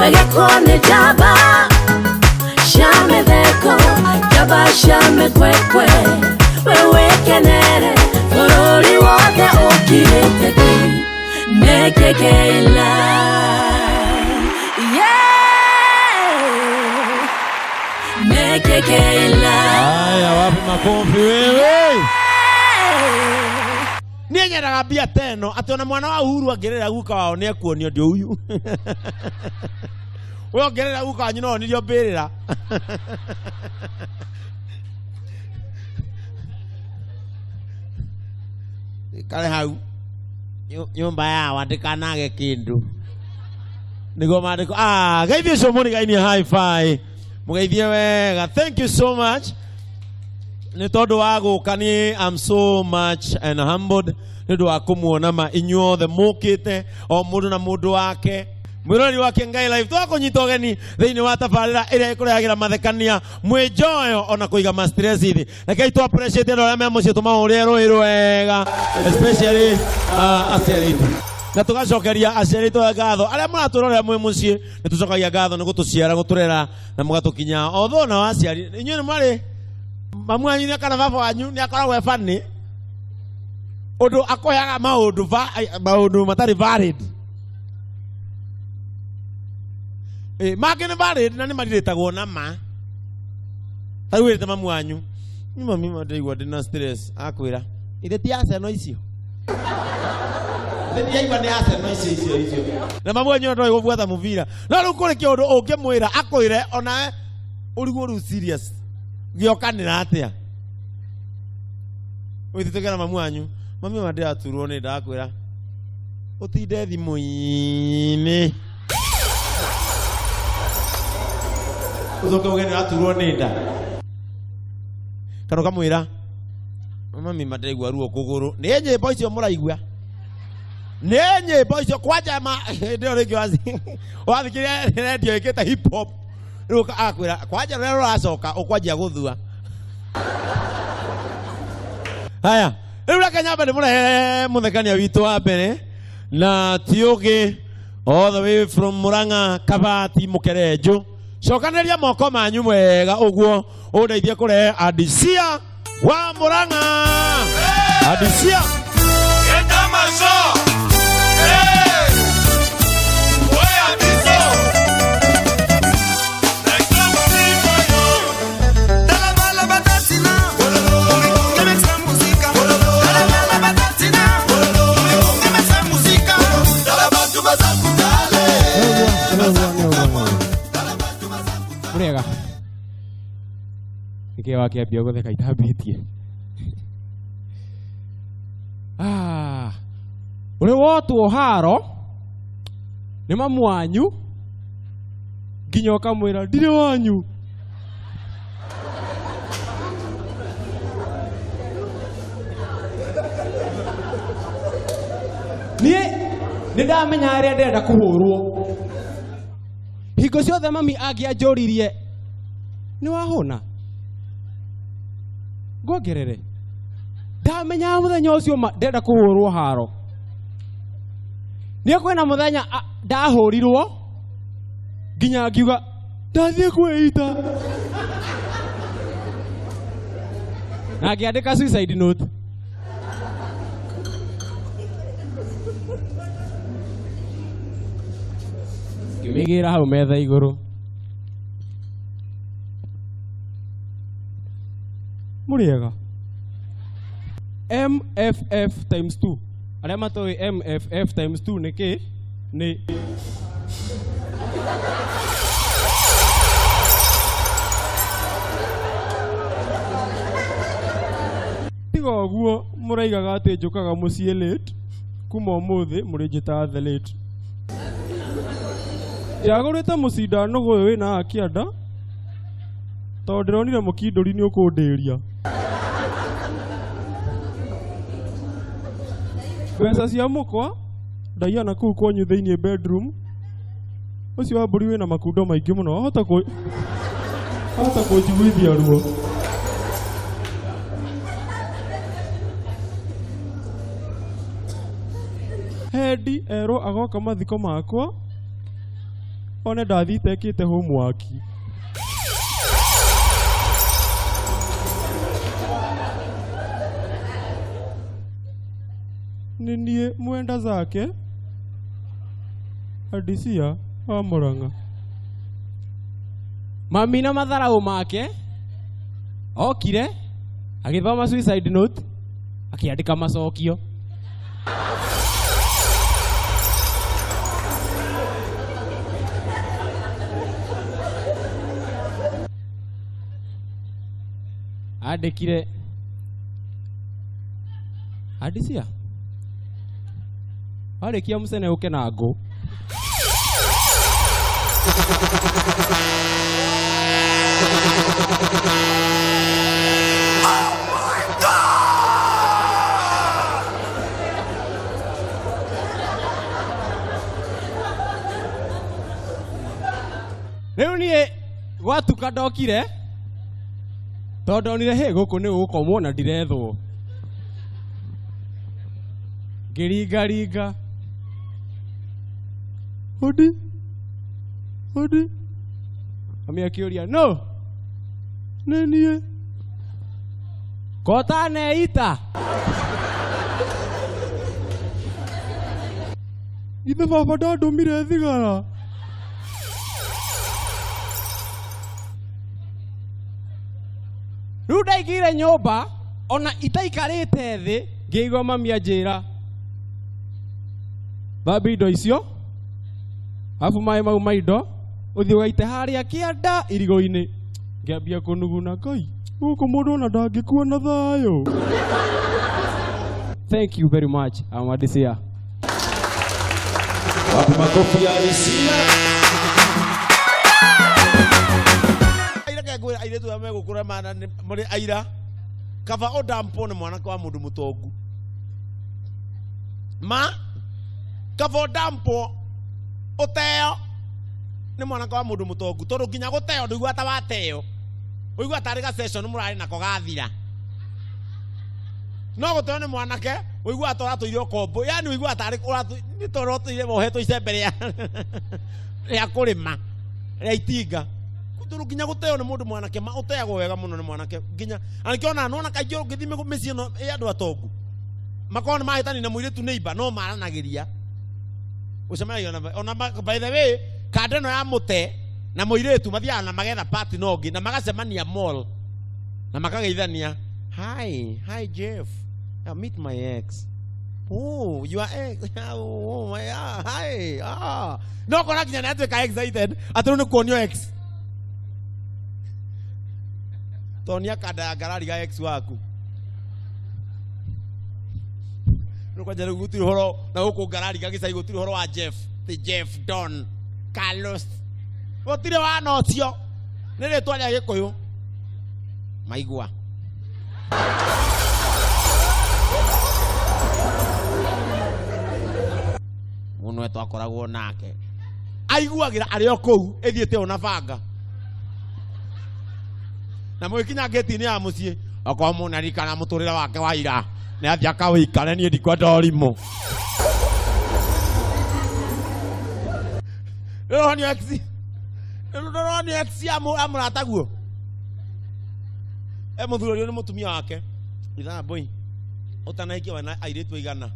Wegekwo nĩ njamba cia mĩtheko, njamba cia mĩkwekwe. We wĩkenere bũrũri wothe ũkirĩte ki. Nĩkĩ kĩila? Yeah. Nĩkĩ kĩila? Haya, wapi makofi wewe? Niĩ nyendaga mbia teno atĩ ona mwana wa Uhuru angĩrĩra guka wao nĩ ekuonio ndĩ ũyũ. We ongerera guka wanyu no onirio mbĩrĩra. Ikare hau nyũmba yawa ndĩkanage kĩndũ nĩguo maandĩko. Ah, geithie ũcio mũrigainie hi-fi, mũgeithie wega. Thank you so much nĩ tondũ wa gũka. Nĩ I'm so much and humbled nĩ ũndũ wa kũmuona ma inyuothe mũkĩte o mũndũ na mũndũ wake. Mwĩroreri wa Kengai Live, twakũnyita ũgeni thĩinĩ wa tabarĩra ĩrĩa ĩkũrehagĩra mathekania, mwĩnjoyo ona kũiga ma stress thĩ. Rekei tũ appreciate andũ arĩa me mũciĩ, tũmahũrĩre rũĩ rwega, especially aciari aitũ, na tũgacokeria aciari aitũ ngatho. Arĩa mũratwĩrorera mwĩ mũciĩ, nĩ tũcokagia ngatho nĩ gũtũciara, gũtũrera na mũgatũkinya. Although na waciari inyuĩ nĩ mwarĩ mamu wanyu nĩ kana baba wanyu nĩ akoragwo e funny ũndũ akũheaga maũndũ maũndũ matarĩ valid. Mangĩ nĩ valid na nĩ marirĩtagwo na ma. Ta rĩu wĩrĩte mamu wanyu, "Ni mami, ma ndĩraigua ndĩna stress," akwĩra, "Ithe ti Arsenal icio? Ithe ndiaigua nĩ Arsenal icio icio icio?" Na mamu wanyu ndoĩ gũbuata mũbira, no rĩu kũrĩ kĩũndũ ũngĩmwĩra akwĩre onawe ũrigwo rĩu serious gĩokanĩra atĩa. Wĩtĩtĩkĩra mamu wanyu, "Mami, ma ndĩraturwo nĩ ndakwĩra ũtinde thimũ-inĩ ũcoke uge nĩũraturwo nĩ nda," kana ũkamwĩra, "Mami, ma ndĩraigua ruo kũgũrũ." Nĩ nyĩmbo icio mũraigua, nĩ nyĩmbo icio kwanja ma hĩndĩ ĩyo rĩngĩ wathikĩrĩria redio ĩkĩte hip hop. Rĩu akwĩra kwanja rũrĩa rũracoka ũkwanjia gũthua. Haya, rĩu reke nyambe ndĩmũrehere mũthekania witũ wa mbere, na ti ũngĩ, all the way from Murang'a, Kabati Mũkerenjũ. Cokanĩrĩria moko manyu wega ũguo ũndeithie kũrehe Adisia wa Murang'a. Adisia. État-major! Hey! Ouais, Abiso! Tala batatina, ngemesa muzika. Tala batatina, ngemesa muzika. Tala bantu bazakutale! Mũrĩega nĩkĩ wakĩambia gũtheka itambĩtie? Ah, ũrĩ wotwo haro nĩ mamu wanyu nginya ũkamwĩra ndirĩ wanyu? Niĩ nĩ ndamenya harĩa ndĩrenda kũhũrwo. Hingo ciothe mami angĩanjũririe, "Nĩ wahũna, ngongerere?" ndamenyaga mũthenya ũcio ma ndĩrenda kũhũrwo haro. Niĩ kwĩna mũthenya ndahũrirwo nginya ngiuga ndathiĩ kwĩita na ngĩandĩka suicide note. Ngĩmĩigĩrĩra hau metha igũrũ. Mũrĩega. MFF times 2, arĩa matoĩ MFF times 2 nĩ kĩ? Nĩ tiga ũguo mũraigaga atĩ njũkaga mũciĩ late. Kuma ũmũthĩ mũrĩnjĩtaga the late. Njagũrĩte mũcinda nũgũ ũyũ wĩna haha kĩanda tondũ ndĩronire mũkindũri nĩ ũkũndĩria mbeca cia mũkwa. Ndaiya na kũu kwanyu thĩinĩ bedroom. Ũcio wa mbũri wĩna makundo maingĩ mũno, wahota kũnjiguithia ruo. Hendi erwo agoka mathiko makwa. One ndathi itekĩte homework. Nĩ niĩ mwenda zake Adisia wa Murang'a. Mami na matharau make okire agĩthoma suicide note akĩandĩka macokio. Andĩkire Adisia warĩkia mũcene ũke na ngũ. Rĩu niĩ gwatuka ndokire tondũ ndonire hĩ gũkũ nĩ gũkomwo na ndirethwo. Ngĩringaringa. Hodi. Hodi. Mami akĩũria no Nĩ niĩ. Kotaneita. Githĩ baba ndandũmire thigara. Rĩu ndaingĩire nyũmba ona itaikarĩte thĩ ngĩigua mami anjĩra thambia indo icio arabu maĩ mau ma indo ũthiĩ ũgaite harĩa kĩanda irigo-inĩ. Ngĩambia kũnuguna Ngai gũkũ mũndũ ona ndangĩkua na thayũ. Thank you very much. I'm Adisia. Wapi makofi ya Adisia? Aira kengwira airĩtu arĩa megũkũra mana nĩ mũrĩ aira kaba ũndampo nĩ mwanake wa mũndũ mũtongu ma kaba ũndampo ũteo nĩ mwanake wa mũndũ mũtongu tondũ nginya gũteo ndũigua ta wateo ũigua tarĩ ga session mũrarĩ nako gathira no gũteo nĩ mwanake ũigua ta ũratũire ũkombo yani ũigua tarĩ nĩ ta ũratũire wohetwo icembe rĩa kũrĩma rĩa itinga tondũ nginya gũteo nĩ mũndũ mwanake ma ũteagwo wega mũno nĩ mwanake nginya anĩkĩona nona kaingĩ ũngĩthiĩ mĩciĩ ĩno ĩ andũ atongu makorwo nĩ mahĩtani na mũirĩtu neighbor no maranagĩria ũcemanagia ona by the way kanda ĩno ya mũte na mũirĩtu mathiaga na magetha party no ũngĩ na magacemania mall na makageithania hi hi Jeff meet my ex oh you are ex oh my hi ah no kora nginya nĩ atuĩka excited atĩ rĩu nĩ kuonio ex tonia kanda ya ngarari ga ex waku rĩu kwanja rĩu gũtirĩ ũhoro na gũkũ ngarari ga gĩcagi gũtirĩ ũhoro wa Jeff ti Jeff Don Carlos gũtirĩ wana ũcio nĩ rĩtwa rĩa Gĩkũyũ maigua mũno twakoragwo nake aiguagĩra arĩ o kũu ĩthiĩte ona banga na mũgĩkinya ngĩti-inĩ ya mũciĩ okorwo mũnarikana mũtũrĩre wake wa ira nĩ athiĩ akawĩikare niĩ ndikwenda ũrimũ rĩronio ex rĩronio ex ya mũrataguo e mũthuri ũrĩa nĩ mũtumia wake ithaa mbũi ũtanaikia wena airĩtu aigana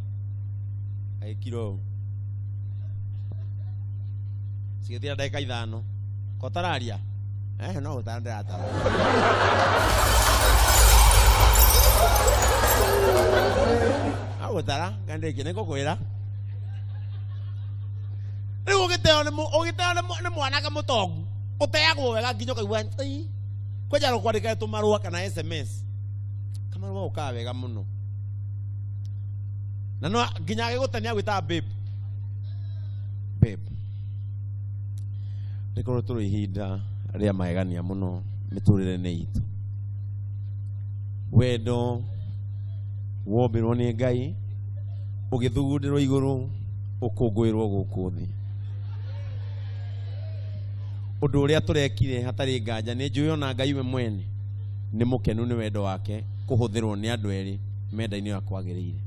agĩkira ũũ cigĩthira ndagĩka ithano kotararia no gũtara ndĩratara agũtara ngandĩkie nĩngũkwĩra rĩu ũgĩteo nĩ mwanake mũtongu ũteagwo wega nginya ũkaigua kwanja rũkwandĩka tũmarũa kana SMS kamarũa ũkaga wega mũno na no nginya agĩgũte nĩagwĩtaga babe babe rĩkorwo tũrĩ ihinda rĩa magegania mũno mĩtũrĩre-inĩ itũ wendo wombĩrwo nĩ Ngai ũgĩthugundĩrwo igũrũ ũkũngũĩrwo gũkũ thĩ ũndũ ũrĩa tũrekire hatarĩ nganja nĩ njũĩ ona Ngai we mwene nĩ mũkenu nĩ wendo wake kũhũthĩrwo nĩ andũ erĩ menda-inĩ ũrĩa kwagĩrĩire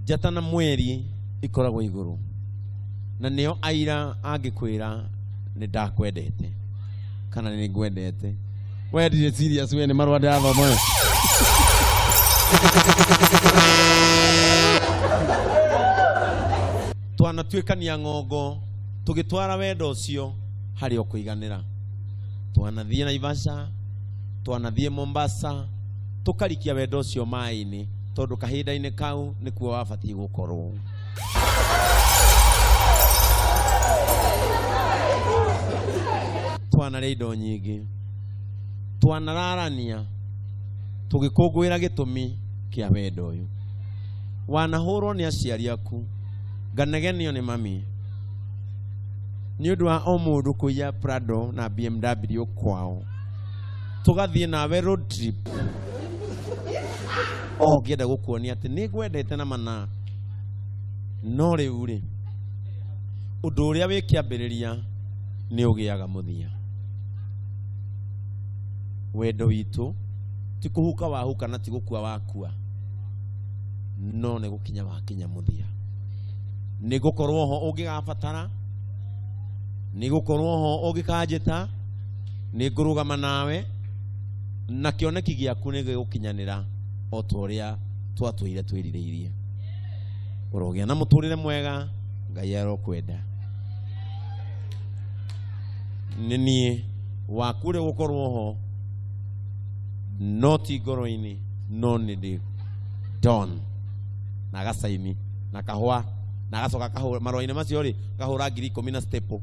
njata na mweri ikoragwo igũrũ Na nĩo aira angĩkwĩra nĩ ndakwendete kana nĩ ngwendete. We ndirĩ serious, we nĩ marũa ndĩrathoma we. Twanatuĩkania ng'ongo tũgĩtwara wendo ũcio harĩ o kũiganĩra. Twanathiĩ Naivasha, twanathiĩ Mombasa, tũkarikia wendo ũcio maĩ-inĩ tondũ kahinda-inĩ kau nĩkuo wabatiĩ gũkorwo. Twanarĩa indo nyingĩ, twanararania tũgĩkũngũĩra gĩtũmi kĩa wendo ũyũ. Wanahũrwo nĩ aciari aku, nganegenio nĩ mami nĩ ũndũ wa o mũndũ kũiya Prado na BMW kwao, tũgathiĩ nawe road trip o ngĩenda gũkuonia atĩ nĩ ngwendete na mana. No rĩu rĩ, ũndũ ũrĩa wĩ kĩambĩrĩria nĩ ũgĩaga mũthia. Wendo witũ ti kũhuka wahuka na ti gũkua wakua, no nĩ gũkinya wakinya mũthia. Nĩ gũkorwo ho ũngĩgabatara, nĩ gũkorwo ho ũngĩkanjĩta, nĩ ngũrũgama nawe na kĩoneki gĩaku nĩ gĩgũkinyanĩra o ta ũrĩa twatũire twĩrirĩirie. Ũrogĩa na mũtũrĩre mwega, Ngai arokwenda. Nĩ niĩ waku ũrĩa ũgũkorwo ho, no ti ngoro-inĩ, no nĩ ndĩ Don na agacaini na kahũa na agacoka akahũra marũa-inĩ macio rĩ, akahũra 10,000 na staple.